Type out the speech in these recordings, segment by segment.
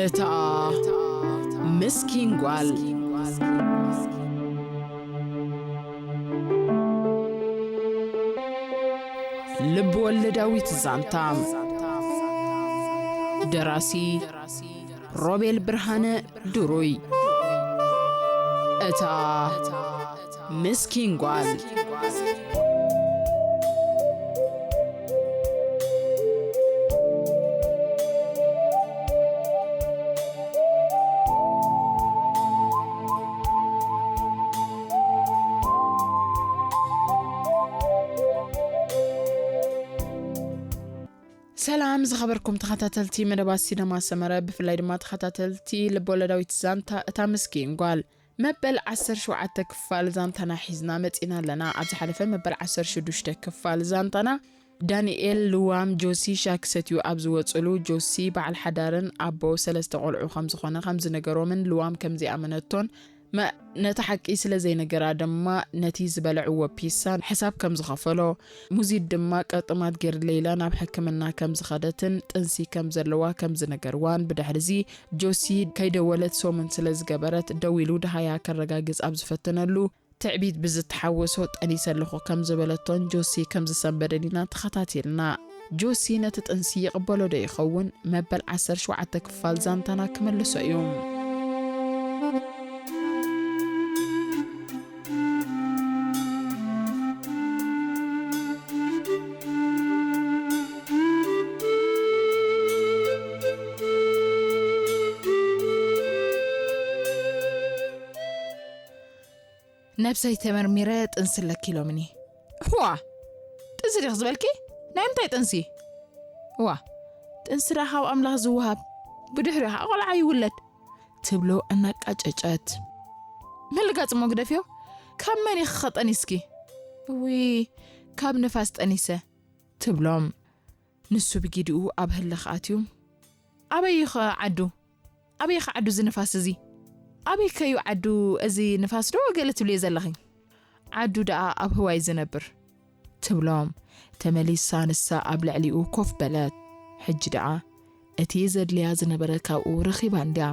እታ ምስኪን ጓል። ልብ ወለዳዊት ዛንታ። ደራሲ ሮቤል ብርሃነ ድሩይ። እታ ምስኪን ጓል። ሰላም ዝኸበርኩም ተኸታተልቲ መደባት ሲነማ ሰመረ፣ ብፍላይ ድማ ተኸታተልቲ ልቦለዳዊት ዛንታ እታ ምስኪን ጓል። መበል ዓሰርተ ሸውዓተ ክፋል ዛንታና ሒዝና መጺና ኣለና። ኣብ ዝሓለፈ መበል ዓሰርተ ሽዱሽተ ክፋል ዛንታና፣ ዳንኤል ልዋም ጆሲ ሻሂ ክሰትዩ ኣብ ዝወጽሉ፣ ጆሲ በዓል ሓዳርን ኣቦ ሰለስተ ቆልዑ ከም ዝኾነ ከም ዝነገሮምን ልዋም ከም ዘይኣመነቶን፣ መ-፣ ነቲ ሓቂ ስለ ዘይነገራ ድማ ነቲ ዝበልዕዎ ፒሳ ሕሳብ ከም ዝኸፈሎ፣ ሙዚት ድማ ቅርጥማት ገይርለ ኢላ ናብ ሕክምና ከም ዝኸደትን ጥንሲ ከም ዘለዋ ከም ዝነገርዋን፣ ብድሕሪዚ ጆሲ ከይደወለት ሰሙን ስለ ዝገበረት፣ ደዊሉ ደሃያ ከረጋግጽ ኣብ ዝፈተነሉ፣ ትዕቢት ብዝተሓወሶ ጠኒሰ ኣለኹ ከም ዝበለቶን ጆሲ ከም ዝሰንበደን ኢና ተኸታቲልና። ጆሲ ነቲ ጥንሲ ይቕበሎ ዶ ይኸውን? መበል ዓሰርተ ሸውዓተ ክፋል ዛንታና ክመልሶ እዩ። ነብሰይ ተመርሚረ ጥንሲ ኣለኪ ኢሎምኒ። እዋ! ጥንሲ ዲኽ ዝበልኪ? ናይ ምንታይ ጥንሲ? እዋ! ጥንሲ ደኣ ካብ ኣምላኽ ዝወሃብ፣ ብድሕሪኡ ኸኣ ቆልዓ ይውለድ። ትብሎ እናቃጨጨት። ምልጋጽ እሞ ግደፍዮ። ካብ መን ኢኺ ኸ ጠኒስኪ? እውይ፣ ካብ ንፋስ ጠኒሰ። ትብሎም። ንሱ ብጊዲኡ ኣብ ህልኽ ኣትዩ። ኣበይ እዩ ኸ ዓዱ? ኣበይ ኸ ዓዱ እዚ ንፋስ እዚ? ኣበይ ከዩ ዓዱ እዚ ንፋስ ዶ ገለ ትብልዮ ዘለኺ? ዓዱ ደኣ ኣብ ህዋ እዩ ዝነብር። ትብሎም። ተመሊሳ ንሳ ኣብ ልዕሊኡ ኮፍ በለት። ሕጂ ደኣ እቲ ዘድልያ ዝነበረ ካብኡ ረኺባ እንድያ።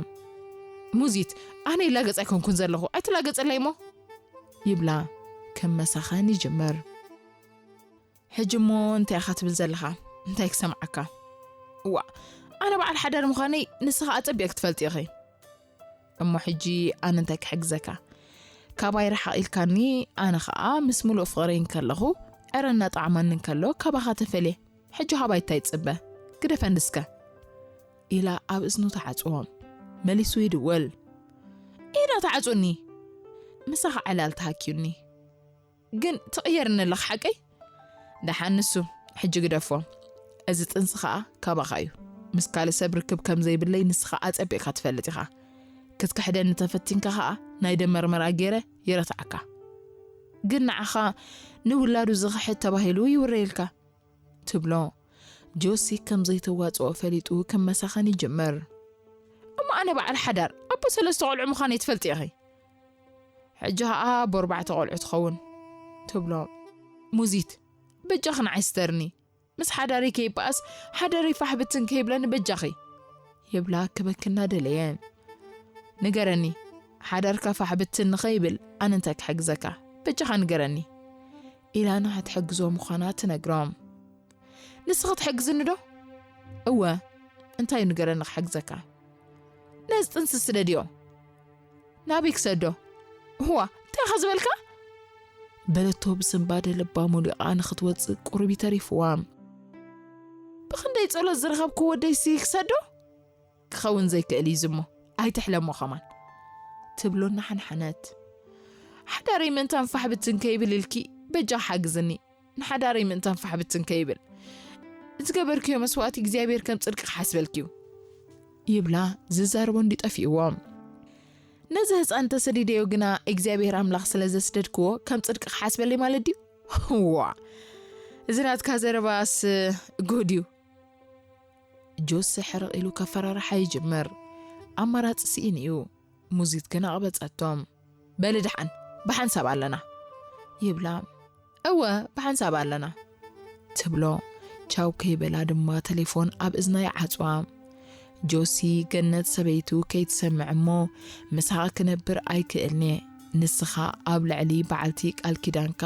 ሙዚት፣ ኣነ ይላገጽ ኣይኮንኩን ዘለኹ፣ ኣይትላገጸለይ እሞ። ይብላ ከም መሳኸን ይጅምር። ሕጂ እሞ እንታይ ኢኻ ትብል ዘለኻ? እንታይ ክሰምዓካ? እዋ፣ ኣነ በዓል ሓዳር ምዃነይ ንስኻ ኣጸቢቕኪ ትፈልጢ ኢኺ። እሞ ሕጂ ኣነ እንታይ ክሕግዘካ? ካባይ ርሓቕ ኢልካኒ፣ ኣነ ኸኣ ምስ ምሉእ ፍቕረይ እንከለኹ፣ ዕረ እናጠዓመኒ እንከሎ ካባኻ ተፈልየ። ሕጂ ካባይ እንታይ ትጽበ? ግደፈኒ እስከ። ኢላ ኣብ እዝኑ ትዓጽዎ። መሊሱ ይድውል። ኢዳ ትዓጹኒ። ምሳኻ ዕላል ተሃክዩኒ። ግን ትቕየርኒ ኣለኻ ሓቀይ? ደሓን ንሱ፣ ሕጂ ግደፎ። እዚ ጥንሲ ኸኣ ካባኻ እዩ። ምስ ካልእ ሰብ ርክብ ከም ዘይብለይ ንስኻ ኣጸቢቕካ ትፈልጥ ኢኻ። ክትክሕደኒ ተፈቲንካ ኸኣ ናይ ደም መርመራ ገይረ የረትዓካ። ግን ንዓኻ ንውላዱ ዝኽሕድ ተባሂሉ ይውረየልካ። ትብሎ። ጆሲ ከም ዘይተዋጽኦ ፈሊጡ ክመሳኸን ይጅምር። እሞ ኣነ በዓል ሓዳር ኣቦ ሰለስተ ቆልዑ ምዃነይ ትፈልጢ ኢኺ። ሕጂ ኸኣ ኣቦ ኣርባዕተ ቆልዑ ትኸውን። ትብሎ። ሙዚት፣ በጃኺ ንዓይ ስተርኒ። ምስ ሓዳረይ ከይበኣስ፣ ሓዳረይ ፋሕ ብትን ከይብለኒ በጃኺ። ይብላ ክበኪ እናደለየ። ንገረኒ፣ ሓዳርካ ፋሕ ብትን ንኸይብል ኣነ እንታይ ክሕግዘካ? በጃኻ ንገረኒ። ኢላ ንኽትሕግዞ ምዃና ትነግሮም። ንስኺ ትሕግዝኒ ዶ? እወ፣ እንታይ እዩ ንገረኒ ክሕግዘካ? ነዚ ጥንሲ ስደድዮ። ናበይ ክሰዶ? እዋ፣ እንታይ ኢኻ ዝበልካ? በለቶ ብስንባደ ልባ ሞሊቓ ንኽትወጽእ ቁሩብ እዩ ተሪፍዋ። ብኽንደይ ጸሎት ዝረኸብኩ ወደይሲ ክሰዶ? ክኸውን ዘይክእል እዩ ዝሞ፣ ኣይትሕለሞ ኸማን። ትብሎ እናሓንሓነት። ሓዳረይ ምእንታን ፋሕ ብትን ከይብል ኢልኪ በጃ ሓግዝኒ። ንሓዳረይ ምእንታን ፋሕ ብትን ከይብል። ዝገበርክዮ መስዋእቲ እግዚኣብሔር ከም ጽድቂ ክሓስበልኪ እዩ። ይብላ ዝዛረቦ እንዲጠፊእዎ። ነዚ ህፃን ተሰዲደዮ ግና እግዚኣብሔር ኣምላኽ ስለ ዘስደድክዎ ከም ጽድቂ ክሓስበለይ ማለት ድዩ? ዋ! እዚ ናትካ ዘረባስ ጉድ እዩ። ጆሲ ሕርቕ ኢሉ ከፈራርሓ ይጅምር። ኣማራጺ ስኢኑ እዩ። ሙዚት ግን ኣቕበጸቶም። በሊ ደሓን፣ ብሓንሳብ ኣለና። ይብላ። እወ፣ ብሓንሳብ ኣለና። ትብሎ። ቻው ከይበላ ድማ ተሌፎን ኣብ እዝና ይዓጽዋ። ጆሲ፣ ገነት ሰበይቱ ከይትሰምዕ እሞ ምሳኻ ክነብር ኣይክእልን'የ። ንስኻ ኣብ ልዕሊ በዓልቲ ቃል ኪዳንካ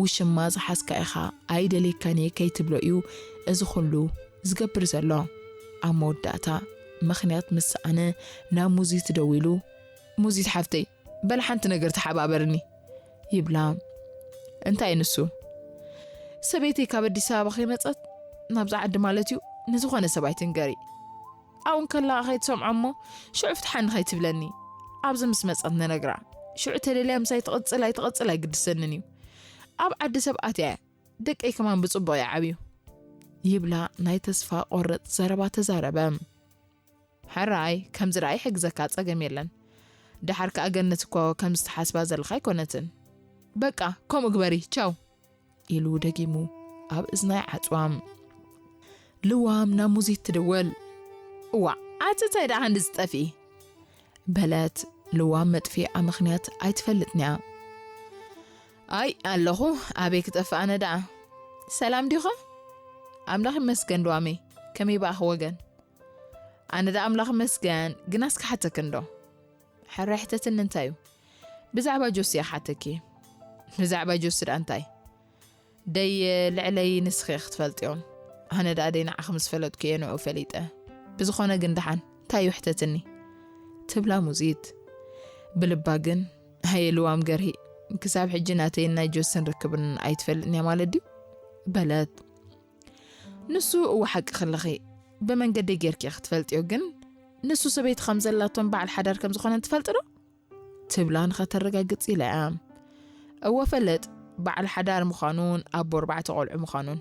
ውሽማ ዝሓዝካ ኢኻ፣ ኣይደልየካን'የ ከይትብሎ እዩ እዚ ኩሉ ዝገብር ዘሎ። ኣብ መወዳእታ ምኽንያት ምስ ሰኣነ ናብ ሙዚት ደዊሉ፣ "ሙዚት ሓፍተይ፣ በል ሓንቲ ነገር ተሓባበርኒ" ይብላ። "እንታይ ንሱ?" "ሰበይተይ ካብ ኣዲስ ኣበባ ከይመጸት ናብዛ ዓዲ ማለት እዩ ንዝኾነ ሰብ ኣይትንገሪ። ኣብኡ እንከላ ከይትሰምዖ እሞ ሽዑ ፍትሓኒ ከይትብለኒ። ኣብዚ ምስ መጸት ንነግራ። ሽዑ ተደልያ ምሳይ ትቕጽል ኣይትቕጽል ኣይግድሰንን እዩ። ኣብ ዓዲ ሰብ ኣትያ እያ። ደቀይ ከማን ብጽቡቕ ይዓብዩ" ይብላ ናይ ተስፋ ቆርጥ ዘረባ ተዛረበ። "ሕራይ፣ ከምዚ ደኣ ይሕግዘካ፣ ጸገም የለን። ደሓር ከኣ ገነት እኮ ከምዚ ትሓስባ ዘለኻ ኣይኮነትን። በቃ፣ ከምኡ ግበሪ፣ ቻው" ኢሉ ደጊሙ ኣብ እዝናይ ዓጽዋ። ልዋም ናብ ሙዚት ትድውል። "እዋ፣ ኣቲ እንታይ ደኣ ክንዲ ዝጠፍኢ?" በለት። ልዋም መጥፊኣ ምኽንያት ኣይትፈልጥን'ያ። "ኣይ፣ ኣለኹ፣ ኣበይ ክጠፍእ ኣነ ደኣ?" "ሰላም ዲኻ?" "ኣምላኽ ይመስገን ልዋመይ፣ ከመይ በኣኺ ወገን?" "ኣነ ደኣ ኣምላኽ ይመስገን፣ ግናስ ክሓተኪ እንዶ?" "ሕራይ ሕተትኒ፣ እንታይ እዩ?" "ብዛዕባ ጆሲ እየ ክሓተኪ እየ።" "ብዛዕባ ጆሲ ደኣ እንታይ?" "ደይ ልዕለይ ንስኺ ኢኺ ክትፈልጥዮ። ኣነ ደኣ ደይ ንዓኺ ምስ ፈለጥኩ እየ ንዕኡ ፈሊጠ። ብዝኾነ ግን ደሓን እንታይ እዩ ሕተትኒ?" ትብላ ሙዚት። ብልባ ግን፣ "ሃየ ልዋም ገርሂ፣ ክሳብ ሕጂ ናተይን ናይ ጆስን ርክብን ኣይትፈልጥን'ያ ማለት ድዩ?" በለት። "ንሱ እወ ሓቂ ከለኺ፣ ብመንገደይ ጌርኪ ኢኺ ትፈልጥዮ፣ ግን ንሱ ሰበይቲ ከም ዘላቶን በዓል ሓዳር ከም ዝኾነን ትፈልጢ ዶ?" ትብላ ንኸተረጋግጽ ኢላ እያ። "እወ ፈልጥ፣ በዓል ሓዳር ምዃኑን ኣቦ ኣርባዕተ ቆልዑ ምዃኑን።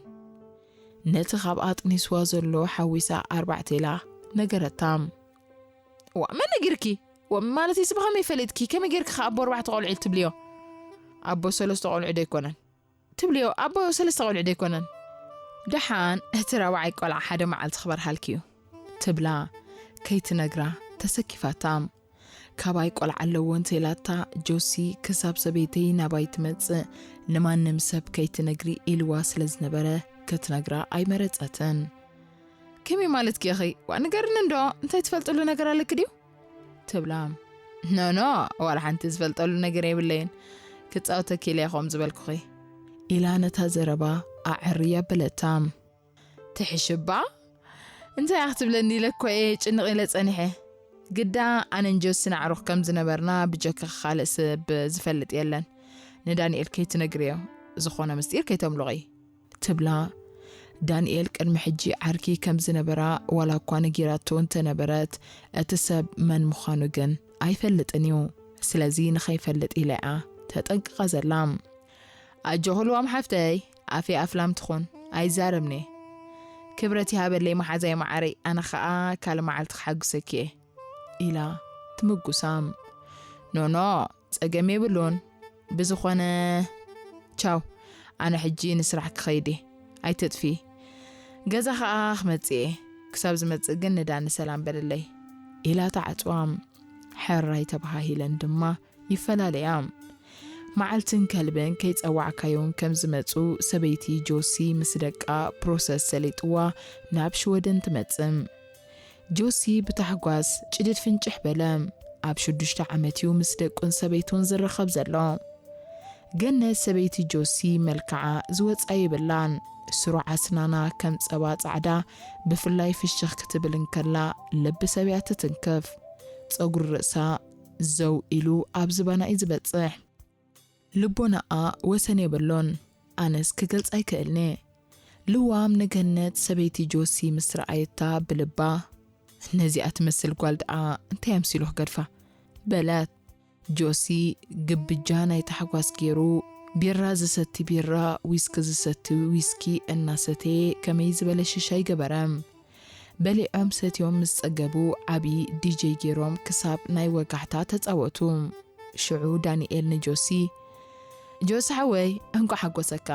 ነቲ ካብ ኣጥኒስዋ ዘሎ ሓዊሳ ኣርባዕተ" ኢላ ነገረታ። "ዋ፣ መን ነጊርኪ? ዋ፣ ማለት እሱ ብኸመይ ፈሊጥኪ? ከመይ ጌርኪ ከ ኣቦ ኣርባዕተ ቆልዑ ኢል ትብልዮ? ኣቦ ሰለስተ ቆልዑ ዶ ኣይኮነን? ትብልዮ፣ ኣቦ ሰለስተ ቆልዑ ዶ ኣይኮነን? ደሓን እቲ ራብዓይ ቆልዓ ሓደ መዓልቲ ክበርሃልኪ እዩ" ትብላ ከይትነግራ ተሰኪፋታ። "ካባይ ቆልዓ ኣለዎ እንተኢላታ ጆሲ ክሳብ ሰበይተይ ናባይ ትመጽእ ንማንም ሰብ ከይትነግሪ" ኢልዋ ስለ ዝነበረ ክትነግራ ኣይመረጸትን። "ከመይ ማለትኪ ኢኺ? ዋ ንገርኒ እንዶ፣ እንታይ ትፈልጥሉ ነገር ኣለኪ ድዩ?" ትብላ። "ኖ ኖ፣ ዋላ ሓንቲ ዝፈልጠሉ ነገር የብለይን። ክጻወተኪ ኢለ እየ ከምኡ ዝበልኩኺ" ኢላ ነታ ዘረባ ኣዐርይ ኣበለታ። "ትሕሽባ? እንታይ ኢኻ ክትብለኒ ኢለ እኮ እየ ጭንቕ ኢለ ጸኒሐ። ግዳ ኣነን ጆስን ኣዕሩኽ ከም ዝነበርና ብጀካ ካልእ ሰብ ዝፈልጥ የለን። ንዳንኤል ከይትነግርዮ፣ ዝኾነ ምስጢር ከይተምልቑ" ትብላ። ዳንኤል ቅድሚ ሕጂ ዓርኪ ከም ዝነበራ ዋላ እኳ ነጊራቶ እንተነበረት፣ እቲ ሰብ መን ምዃኑ ግን ኣይፈልጥን እዩ። ስለዚ ንኸይፈልጥ ኢላ እያ ተጠንቅቓ ዘላ። "ኣጆኺ ልዋም ሓፍተይ፣ ኣፈይ ኣፍላም ትኹን፣ ኣይዛረብን እየ። ክብረት ይሃበለይ መሓዛይ መዓረይ፣ ኣነ ኸኣ ካልእ መዓልቲ ክሓጉሰኪ እየ" ኢላ ትምጉሳ። "ኖኖ፣ ጸገም የብሉን። ብዝኾነ ቻው፣ ኣነ ሕጂ ንስራሕ ክኸይድ እየ። ኣይትጥፊ። ገዛ ኸኣ ክመጽእ እየ። ክሳብ ዝመጽእ ግን ንዳኒ ሰላም በለለይ" ኢላ ተዓጽዋ። ሕራይ ተበሃሂለን ድማ ይፈላለያ። መዓልትን ከልብን ከይጸዋዕካዮም ከም ዝመጹ ሰበይቲ ጆሲ ምስ ደቃ ፕሮሰስ ሰሊጥዋ ናብ ሽወደን ትመጽእ። ጆሲ ብታሕጓስ ጭድድ ፍንጭሕ በለ። ኣብ ሽዱሽተ ዓመት እዩ ምስ ደቁን ሰበይቱን ዝራኸብ ዘሎ። ገነት ሰበይቲ ጆሲ መልክዓ ዝወጻ የብላን። ስሩዕ ኣስናና ከም ጸባ ጻዕዳ፣ ብፍላይ ፍሽኽ ክትብል እንከላ ልቢ ሰብ እያ ትትንክፍ። ጸጉሪ ርእሳ ዘው ኢሉ ኣብ ዝባና እዩ ዝበጽሕ። ልቦናኣ ወሰን የብሉን። ኣነስ ክገልጽ ኣይክእልን'የ። ልዋም ንገነት ሰበይቲ ጆሲ ምስ ረኣየታ ብልባ፣ "ነዚኣ ትመስል ጓል ደኣ እንታይ ኣምሲሉ ክገድፋ?" በለት። ጆሲ ግብጃ ናይ ታሕጓስ ገይሩ፣ ቢራ ዝሰቲ ቢራ፣ ዊስኪ ዝሰቲ ዊስኪ እናሰተየ ከመይ ዝበለ ሽሻይ ገበረ። በሊዖም ሰትዮም ምስ ጸገቡ ዓቢ ዲጀይ ገይሮም ክሳብ ናይ ወጋሕታ ተጻወቱ። ሽዑ ዳንኤል ንጆሲ፣ "ጆሲ ሓወይ፣ እንቋዕ ሓጎሰካ።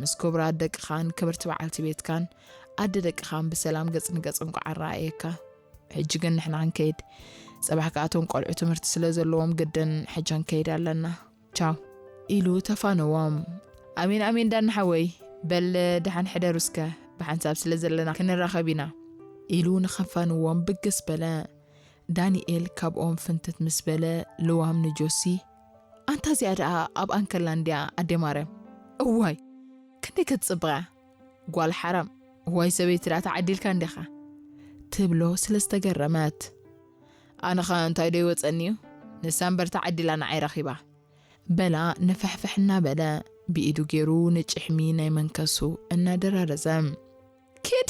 ምስ ክቡራት ደቅኻን ክብርቲ በዓልቲ ቤትካን ኣደ ደቅኻን ብሰላም ገጽ ንገጽ እንቋዕ ኣረኣየካ። ሕጂ ግን ንሕና ክንከይድ። ጽባሕ ከኣ እቶም ቆልዑ ትምህርቲ ስለ ዘለዎም ግድን ሕጂ ክንከይድ ኣለና። ቻው" ኢሉ ተፋነዎም። "ኣሜን ኣሜን ዳኒ ሓወይ፣ በል ደሓን ሕደሩ እስከ፣ ብሓንሳብ ስለ ዘለና ክንራኸብ ኢና" ኢሉ ንኸፋንዎም ብግስ በለ። ዳንኤል ካብኦም ፍንትት ምስ በለ፣ ልዋም ንጆሲ፣ ኣንታ እዚኣ ደኣ ኣብ ኣንከላ እንድያ ኣዴ ማርያም። እዋይ፣ ክንደይ ክትጽብቕ እያ ጓል ሓራም። ዋይ ሰበይቲ ደኣ ተዓዲልካ እንዲኻ፣ ትብሎ ስለ ዝተገረመት፣ ኣነኸ እንታይ ዶ ይወጸኒ እዩ? ንሳ እምበር ተዓዲላ ንዓይ ረኺባ። በላ ንፍሕፍሕ እናበለ ብኢዱ ገይሩ ንጭሕሚ ናይ መንከሱ እናደራረዘ። ኪድ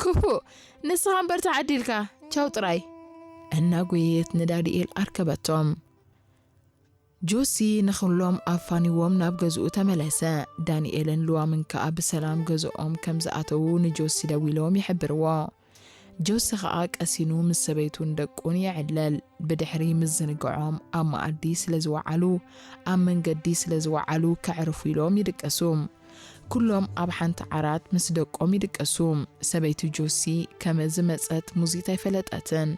ክፉእ፣ ንስኻ እምበር ተዓዲልካ፣ ቻው ጥራይ። እናጎየየት ንዳንኤል ኣርከበቶም። ጆሲ ንኹሎም ኣፋኒዎም ናብ ገዝኡ ተመለሰ። ዳንኤልን ልዋምን ከኣ ብሰላም ገዝኦም ከም ዝኣተዉ ንጆሲ ደዊሎም ይሕብርዎ። ጆሲ ከኣ ቀሲኑ ምስ ሰበይቱን ደቁን ይዕለል። ብድሕሪ ምዝንግዖም ኣብ መኣዲ ስለ ዝወዓሉ፣ ኣብ መንገዲ ስለ ዝወዓሉ ከዕርፉ ኢሎም ይድቀሱ። ኩሎም ኣብ ሓንቲ ዓራት ምስ ደቆም ይድቀሱ። ሰበይቱ ጆሲ ከመ ዝመጸት ሙዚት ኣይፈለጠትን።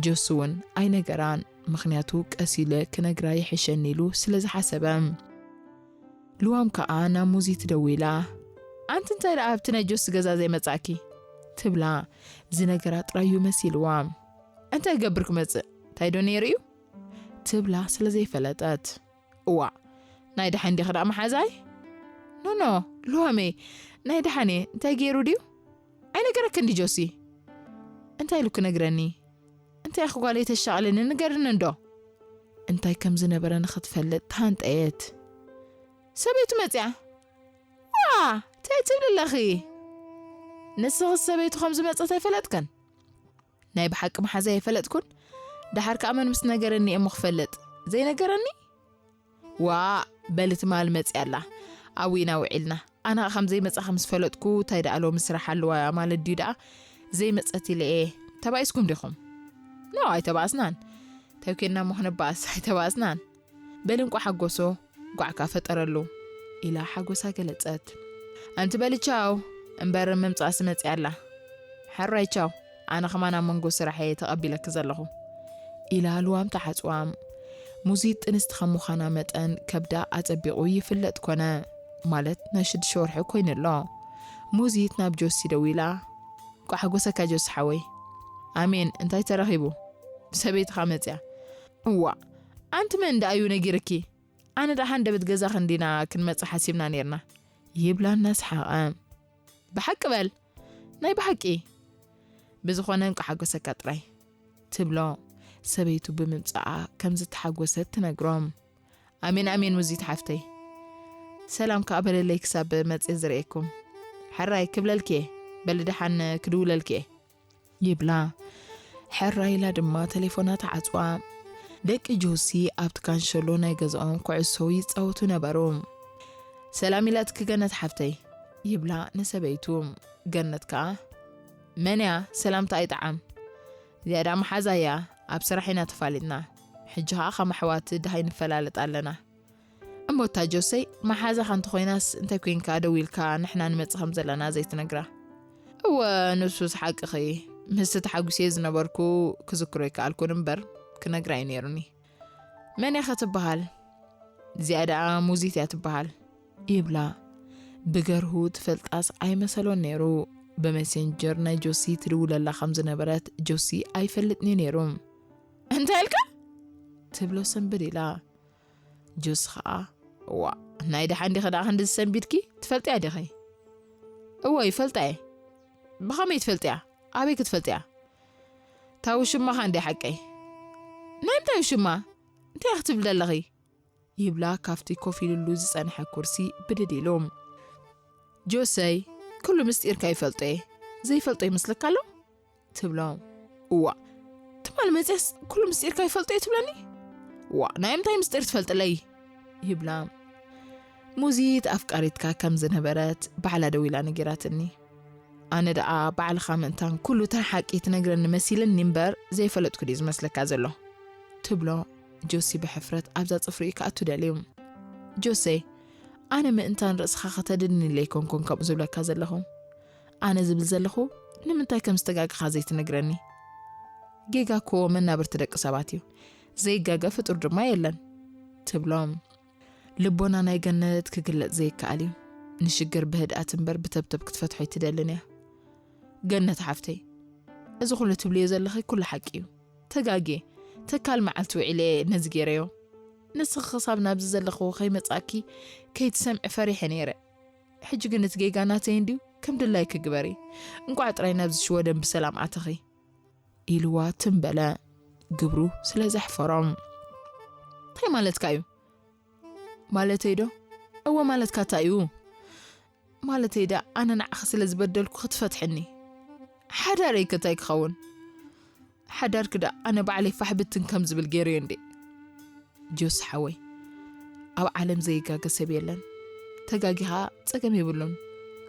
ጆሲ እውን ኣይነገራን፣ ምኽንያቱ ቀስ ኢለ ክነግራ ይሕሸኒ ኢሉ ስለ ዝሓሰበ። ልዋም ከኣ ናብ ሙዚት ደዊላ፣ ኣንቲ እንታይ ደኣ ኣብቲ ናይ ጆሲ ገዛ ዘይመጻእኪ? ትብላ። ዝነገራ ጥራይ እዩ መሲልዋ። እንታይ ክገብር ክመጽእ? እንታይ ዶ ነይሩ እዩ? ትብላ ስለ ዘይፈለጠት። እዋ፣ ናይ ደሓን ዲኺ ደኣ መሓዛይ? ኖኖ፣ ልዋመይ፣ ናይ ደሓን እየ። እንታይ ገይሩ ድዩ? ኣይነገረክን ድዩ ጆሲ? እንታይ ኢሉ ክነግረኒ? እንታይ ኢኺ ጓለይ ተሻቕልኒ? ንገርኒ እንዶ። እንታይ ከም ዝነበረ ንኽትፈልጥ ተሃንጠየት። ሰበይቱ መጺኣ? ዋ፣ እንታይ ትብሊ ኣለኺ? ንስኺ ሰበይቱ ከም ዝመጸት ኣይፈለጥክን? ናይ ብሓቂ መሓዛይ ኣይፈለጥኩን። ደሓር ከኣ መን ምስ ነገረኒ እየ እሞ ክፈልጥ? ዘይነገረኒ? ዋ፣ በሊ ትማል መጺኣ ኣላ። ኣብኡ ኢና ውዒልና። ኣነ ኸኣ ከም ዘይመጻ ከም ዝፈለጥኩ፣ እንታይ ደኣ ሎሚ ስራሕ ኣለዋ ማለት ድዩ ደኣ? ዘይመጸት ኢለ እየ። ተባኢስኩም ዲኹም? ኖ፣ ኣይተባእስናን። እንታይ ኬንና እሞ ክንባእስ? ኣይተባእስናን። በሊ እንቋዕ ሓጎሶ፣ ጓዕካ ፈጠረሉ፣ ኢላ ሓጎሳ ገለጸት። ኣንቲ በሊ ቻው፣ እምበር ምምጻእሲ መጺኣ ኣላ። ሕራይ ቻው፣ ኣነ ኸማን ኣብ መንጎ ስራሕ እየ ተቐቢለኪ ዘለኹ፣ ኢላ ልዋም ተዓጽዋ። ሙዚት ጥንስቲ ከም ምዃና መጠን ከብዳ ኣጸቢቑ ይፍለጥ ኮነ። ማለት ናይ ሽዱሽተ ወርሒ ኮይኑ ኣሎ። ሙዚት ናብ ጆሲ ደዊላ፣ እንቋዕ ሓጎሰካ ጆሲ ሓወይ። ኣሜን፣ እንታይ ተረኺቡ? ሰበይትኻ መጺኣ። እዋእ፣ ኣንቲ መን ደኣ እዩ ነጊርኪ? ኣነ ደኣ ሃንደበት ገዛኺ እንዲና ክንመጽእ ሓሲብና ኔርና፣ ይብላ እናሰሓቐ። ብሓቂ በል፣ ናይ ብሓቂ። ብዝኾነ እንቋዕ ሓጎሰካ ጥራይ፣ ትብሎ ሰበይቱ ብምምጻኣ ከም ዝተሓጎሰት ትነግሮ። ኣሜን ኣሜን ሙዚት ሓፍተይ። ሰላም ከኣ በለለይ ክሳብ መጽየ ዝርእየኩም። ሕራይ ክብለልኪ እየ። በሊ ደሓን ክድውለልኪ እየ። ይብላ። ሕራይ ኢላ ድማ ተሌፎና ተዓጽዋ። ደቂ ጆሲ ኣብቲ ካንሸሎ ናይ ገዛኦም ኩዕሶ ይጻወቱ ነበሩ። ሰላም ኢላትኪ ገነት ሓፍተይ፣ ይብላ ንሰበይቱ። ገነት ከኣ፣ መን እያ ሰላምታ ኣይጠዓም። እዚኣ ደኣ መሓዛ እያ፣ ኣብ ስራሕ ኢና ተፋሊጥና። ሕጂ ኸኣ ከም ኣሕዋት ደሃይ ንፈላለጥ ኣለና። እሞ እታ ጆሰይ መሓዛኻ እንተኾይናስ እንታይ ኮንካ ደዊልካ ንሕና ንመጽእ ከም ዘለና ዘይትነግራ? እወ፣ ንሱስ ሓቅኺ። ምስቲ ተሓጒሰ ዝነበርኩ ክዝክሮ ኣይከኣልኩን እምበር ክነግራ እዩ ነይሩኒ። መን እያ ኸ ትበሃል? እዚኣ ደኣ ሙዚት እያ ትበሃል። ይብላ። ብገርሁ ትፈልጣስ ኣይመሰሎን ነይሩ። ብመሴንጀር ናይ ጆሲ ትድውለላ ከም ዝነበረት ጆሲ ኣይፈልጥን እዩ ነይሩ። እንታይ ኢልካ? ትብሎ ሰንብድ ኢላ። ጆሲ ኸኣ፣ እዋ፣ ናይ ደሓን ዲኺ ደኣ ክንዲ ዝሰንቢድኪ? ትፈልጥያ ዲኺ? እወ፣ ይፈልጣ እየ። ብኸመይ ትፈልጥያ? ኣበይ ክትፈልጥያ? እታ ውሽማኻ እንድያ ሓቀይ። ናይ ምንታይ ውሽማ? እንታይ ክትብሊ ዘለኺ? ይብላ ካብቲ ኮፍ ኢሉሉ ዝጸንሐ ኩርሲ ብድድ ኢሉ። ጆሰይ፣ ኩሉ ምስጢርካ ይፈልጦ እየ። ዘይፈልጦ ይመስለካ ኣሎ? ትብሎ። እዋ፣ ትማል መጽያስ ኩሉ ምስጢርካ ይፈልጦ እየ ትብለኒ? እዋ፣ ናይ ምንታይ ምስጢር ትፈልጥለይ? ይብላ። ሙዚት ኣፍቃሪትካ ከም ዝነበረት ባዕላ ደዊላ ነጊራትኒ። ኣነ ደኣ ባዕልኻ ምእንታን ኩሉ እታ ሓቂ ትነግረኒ መሲልኒ እምበር ዘይፈለጥኩ ድዩ ዝመስለካ ዘሎ? ትብሎ ጆሲ ብሕፍረት ኣብዛ ጽፍሪኡ ክኣቱ ደልዩ። ጆሰይ፣ ኣነ ምእንታን ርእስኻ ከተድንኒ ኢለ ኣይኮንኩን ከምኡ ዝብለካ ዘለኹ። ኣነ ዝብል ዘለኹ ንምንታይ ከም ዝተጋገኻ ዘይትነግረኒ? ጌጋ እኮ መናብርቲ ደቂ ሰባት እዩ። ዘይጋገ ፍጡር ድማ የለን። ትብሎ። ልቦና ናይ ገነት ክግለጽ ዘይከኣል እዩ። ንሽግር ብህድኣት እምበር ብተብተብ ክትፈትሖ ኣይትደልን እያ። ገነት ሓፍተይ፣ እዚ ኩሉ ትብልዮ ዘለኺ ኩሉ ሓቂ እዩ። ተጋግየ። ተካል መዓልቲ ውዒለ እየ ነዚ ገይረዮ። ንስኺ ክሳብ ናብዚ ዘለኽዎ ከይመጻእኪ ከይትሰምዒ ፈሪሐ ነይረ። ሕጂ ግን እቲ ጌጋ ናተይ እንድዩ፣ ከም ድላይኪ ግበሪ። እንቋዕ ጥራይ ናብዚ ሽወደን ብሰላም ኣተኺ። ኢልዋ ትም በለ፣ ግብሩ ስለ ዘሕፈሮም። እንታይ ማለትካ እዩ? ማለተይ ዶ? እወ ማለትካ እንታይ እዩ? ማለተይ ዳ ኣነ ንዓኺ ስለ ዝበደልኩ ክትፈትሕኒ? ሓዳረይ ከ እንታይ ክኸውን? ሓዳርኪ ዳ ኣነ ባዕለይ ፋሕ ብትን ከም ዝብል ገይረዮ እንዴ? ጆስ ሓወይ፣ ኣብ ዓለም ዘይጋገ ሰብ የለን። ተጋጊኻ ጸገም የብሉን።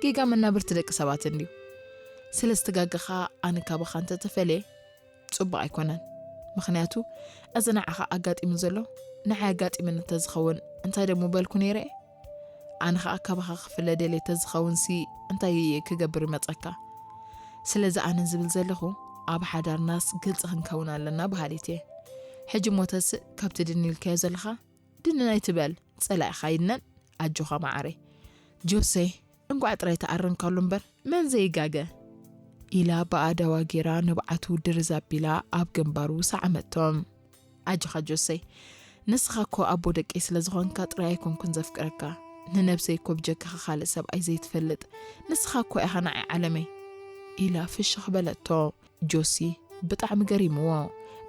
ጌጋ መናብርቲ ደቂ ሰባት እንድዩ። ስለ ዝተጋገኻ ኣነ ካባኻ እንተተፈልየ ጽቡቕ ኣይኮነን። ምኽንያቱ እዚ ንዓኻ ኣጋጢሙ ዘሎ ንዓይ ኣጋጢሙኒ እንተዝኸውን እንታይ ደሞ በልኩ ነይረ እየ? ኣነ ኸኣ ካባኻ ክፍለ ደልየ ተዝኸውንሲ እንታይ ክገብር ይመጸካ? ስለዚ ኣነ ዝብል ዘለኹ ኣብ ሓዳርናስ ግልጺ ክንከውን ኣለና በሃሊት እየ። ሕጂ እሞ ተስእ ካብቲ ድን ኢልካዮ ዘለኻ ድንን ኣይትበል፣ ጸላኢኻ ይድነን። ኣጆኻ መዓረይ። ጆሰይ፣ እንቋዕ ጥራይ ተኣረምካሉ እምበር መን ዘይጋገ? ኢላ ብኣእዳዋ ጌራ ንብዓቱ ድርዝ ኣቢላ ኣብ ግንባሩ ሰዓመቶ። ኣጆኻ ጆሰይ፣ ንስኻ እኮ ኣቦ ደቀይ ስለ ዝኾንካ ጥራይ ኣይኮንኩን ዘፍቅረካ። ንነብሰይ እኮ ብጀካኻ ካልእ ሰብኣይ ዘይትፈልጥ ንስኻ እኮ ኢኻ ንዓይ ዓለመይ። ኢላ ፍሽኽ በለቶ። ጆሲ ብጣዕሚ ገሪምዎ።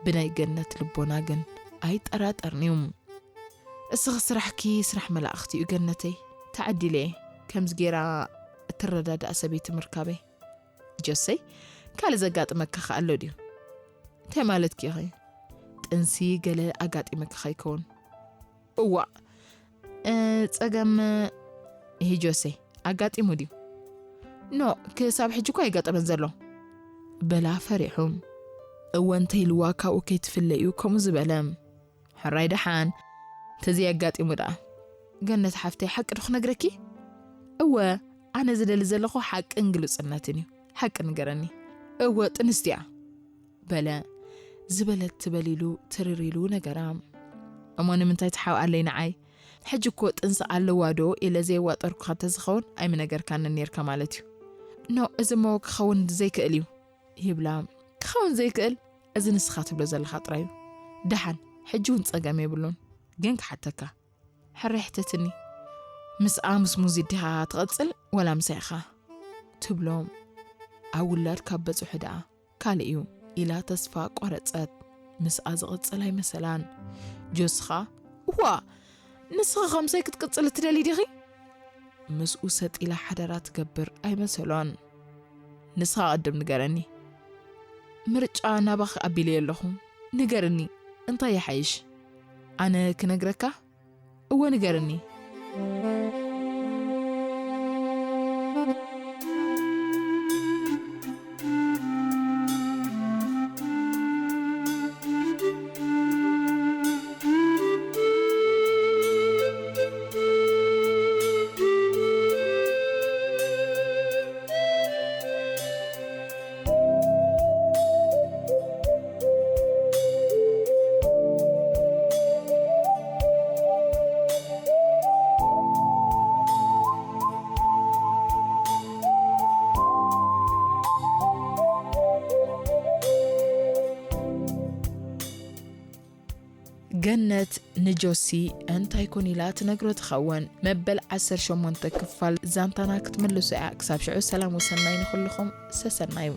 ብናይ ገነት ልቦና ግን ኣይጠራጠርን'ዩ። እስኺ ስራሕኪ ስራሕ መላእኽቲ እዩ ገነተይ። ተዓዲለ እየ ከምዚ ጌራ እትረዳዳእ ሰበይቲ ምርካበይ። ጆሰይ፣ ካልእ ዘጋጥመካ ከ ኣሎ ድዩ? እንታይ ማለትኪ ኢኺ? ጥንሲ ገለ ኣጋጢመኪ ከይከውን? እዋእ፣ እ፣ ጸገም፣ እሂ ጆሰይ፣ ኣጋጢሙ ድዩ? ኖ፣ ክሳብ ሕጂ እኮ ኣይገጠመን ዘሎ። በላ ፈሪሑ። እወ፣ እንተ ኢልዋ ካብኡ ከይትፍለ እዩ ከምኡ ዝበለ። ሕራይ ደሓን፣ እንተዘይ ኣጋጢሙ ደኣ። ገነት ሓፍተይ፣ ሓቂ ዶ ክነግረኪ? እወ፣ ኣነ ዝደሊ ዘለኹ ሓቅን ግሉጽነትን እዩ። ሓቂ ንገረኒ። እወ፣ ጥንስቲ እያ። በለ። ዝበለት ትበል ኢሉ ትርር ኢሉ ነገራ። እሞ ንምንታይ ትሓብኣለይ ንዓይ? ሕጂ እኮ ጥንሲ ኣለዋ ዶ ኢለ ዘየዋጠርኩኻ ተዝኸውን ኣይምነገርካንን ኔርካ ማለት እዩ። ኖ፣ እዚ እሞ ክኸውን ዘይክእል እዩ። ይብላ። ክኸውን ዘይክእል እዚ ንስኻ ትብሎ ዘለኻ ጥራይ እዩ። ደሓን፣ ሕጂ እውን ጸገም የብሉን። ግን ክሓተካ። ሕራይ ሕተትኒ። ምስኣ ምስሙዝ ዲኻ ትቐጽል ወላ ምሳይ ኢኻ? ትብሎ። ኣብ ውላድ ካብ በጽሑ ደኣ ካልእ እዩ ኢላ ተስፋ ቆረጸት። ምስኣ ዝቕጽል ኣይመሰላን። ጆስኻ፣ እዋ፣ ንስኺ ከምሳይ ክትቅጽል እትደሊ ዲኺ? ምስኡ ሰጥ ኢላ ሓደራ ትገብር ኣይመሰሎን። ንስኻ ቅድም ንገረኒ። ምርጫ ናባኺ ኣቢለዮ ኣለኹ። ንገርኒ፣ እንታይ ይሓይሽ? ኣነ ክነግረካ? እወ፣ ንገርኒ። ገነት ንጆሲ እንታይ ኮን ኢላ ትነግሮ ትኸውን? መበል ዓሰርተ ሸሞንተ ክፋል ዛንታና ክትምልሱ እያ። ክሳብ ሽዑ ሰላም ወሰናይ ንኹልኹም። ሰሰናዩ።